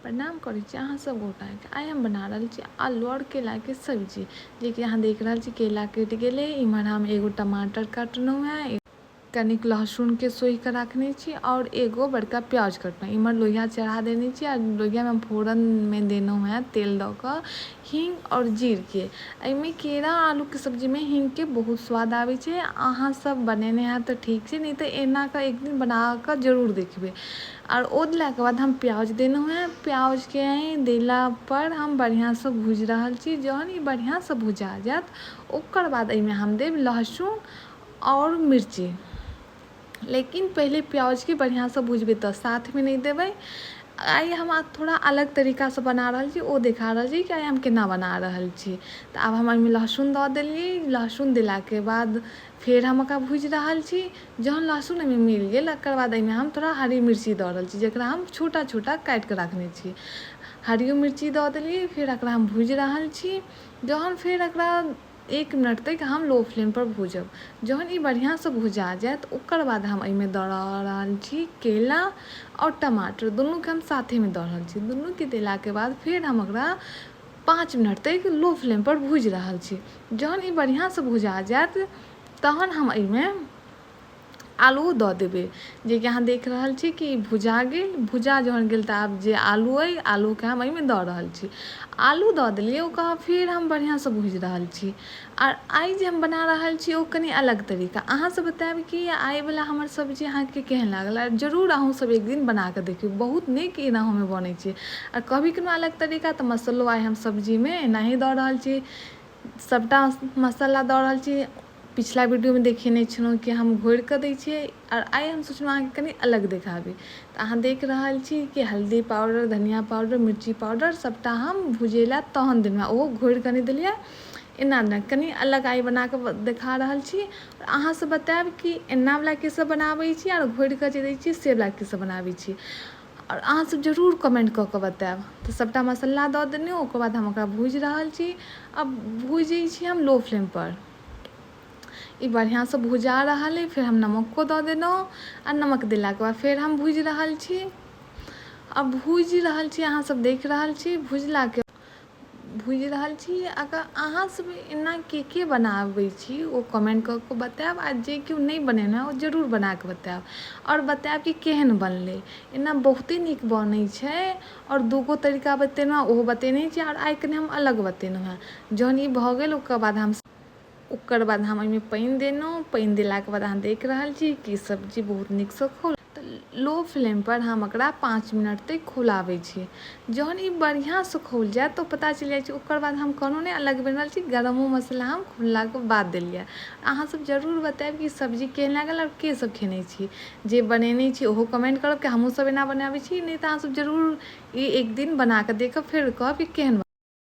प्रणाम करै छी अहाँ सब गोटाके। आइ हम बना रहल छी आलू आओर केलाके सब्जी, जेकि अहाँ देख रहल छी केला कटि गेलै। इम्हर हम एगो टमाटर काटलहुँ हेँ, कनिक लहसुनके सोहिकऽ राखने छी आओर एगो बड़का प्याज कटलहुँ। इम्हर लोहिया चढ़ा देने छी आ लोहियामे हम फोरनमे देलहुँ हेँ तेल दऽ कऽ हीङ्ग आओर जीरके। एहिमे केरा आलूके सब्जीमे हीङ्गके बहुत स्वाद आबै छै। अहाँसभ बनेने हैब तऽ ठीक छै, नहि तऽ एनाकऽ एक दिन बनाकऽ जरूर देखबै। आओर ओ देलाके बाद हम प्याज देलहुँ हेँ। प्याजके देलापर हम बढ़िआँसँ भूजि रहल छी। जहन ई बढ़िआँसँ भुजा जायत ओकर बाद एहिमे हम देब लहसुन आओर मिर्ची, लेकिन पहिले प्याजके बढ़िआँसँ भुजबै तऽ साथमे नहि देबै। आइ हम थोड़ा अलग तरीकासँ बना रहल छी, ओ देखा रहल छी कि आइ हम केना बना रहल छी। तऽ आब हम एहिमे लहसुन दऽ देलियै। लहसुन देलाके बाद फेर हम ओकरा भूजि रहल छी। जहन लहसुन एहिमे मिल गेल ओकर बाद एहिमे हम थोड़ा हरी मिर्ची दऽ रहल छी, जकरा हम छोटा छोटा काटिकऽ रखने छी। हरिओ मिर्ची दऽ देलियै, फेर एकरा हम भूजि रहल छी। जहन फेर एकरा 1 मिनट तक हम लो फ्लेमपर भूजब, जहन ई बढ़िआँसँ भुजा जायत ओकर बाद हम एहिमे दऽ रहल छी केला आओर टमाटर। दुनूके हम साथेमे दऽ रहल छी। दुनूके देलाके बाद फेर हम ओकरा 5 मिनट तक लो फ्लेमपर भूजि रहल छी। जहन ई बढ़िआँसँ भुजा जायत तहन हम एहिमे आलुओ दऽ देबै, जेकि अहाँ देख रहल छी कि भुजा गेल। भुजा जहन गेल तऽ आब जे आलू अइ, आलूके हम एहिमे दऽ रहल छी। आलू दऽ देलियै, ओकर फेर हम बढ़िआँसँ भूजि रहल छी। आर आइ जे हम बना रहल छी ओ कनि अलग तरीका। अहाँसभ बतायब कि आइवला हमर सब्जी अहाँके केहन लागल, आर जरूर अहूँसभ एक दिन बना कऽ देखियौ, बहुत नीक एनाहुमे बनै छै। आ कभी कोनो अलग तरीका तऽ मसल्लो आइ हम सब्जीमे एनाही दऽ रहल छी, सभटा मसाला दऽ रहल छी। पिछला वीडियोमे देखेने छलहुँ कि हम घोरिकऽ दै छियै, आओर आइ हम सोचलहुँ अहाँके कनि अलग देखाबी। तऽ अहाँ देख रहल छी कि हल्दी पाउडर, धनिया पाउडर, मिर्ची पाउडर सभटा हम भुजै लए तहन देलहुँ, ओहो घोरिकऽ नहि देलियै, एना नहि, कनि अलग आइ बनाकऽ देखा रहल छी। अहाँसभ बतायब कि एनावला के सब बनाबै छी आओर घोरिकऽ जे दै छियै सेवला के सब बनाबै छी, आओर अहाँसभ जरूर कमेन्ट कऽ कऽ बतायब। तऽ सभटा मसाला दऽ देलहुँ, ओकर बाद हम ओकरा भूजि रहल छी। आब भूजै छी हम लो फ्लेमपर। ई बढ़िआँसँ भुजा रहल अइ। फेर हम नमको दऽ देलहुँ आ नमक देलाके बाद फेर हम भूजि रहल छी। आ भूजि रहल छी, अहाँसभ देख रहल छी, भुजलाके भूजि रहल छी। अगर अहाँसभ एना के के बनाबै छी ओ कमेन्ट कऽ कऽ बतायब, आ जे केओ नहि बनेने ओ जरूर बना कऽ बतायब आओर बतायब कि केहन बनलै। एना बहुते नीक बनै छै। आओर दूगो तरीका बतेलहुँ, ओहो बतेने छी, आओर आइ कनि हम अलग बतेलहुँ हेँ। जहन ई भऽ गेल ओकर बाद हम एहिमे पानि देलहुँ। पानि देलाके बाद अहाँ देख रहल छी कि सब्जी बहुत नीकसँ खोल। तऽ लो फ्लेमपर हम एकरा 5 मिनट तक खौलाबै छी। जहन ई बढ़िआँसँ खौल जायत तऽ पता चलि जाइ छै। ओकर बाद हम कोनो नहि अलग बना रहल छी, गरमो मसाला हम खौललाके बाद देलियै। अहाँसभ जरूर बतायब कि सब्जी केहन लागल आओर के सब खेने छी। जे बनेने छी ओहो कमेन्ट करब कि हमहूँसभ एना बनाबै छी, नहि तऽ अहाँसभ जरूर ई एक दिन बना कऽ देखब, फेर कहब कि केहन।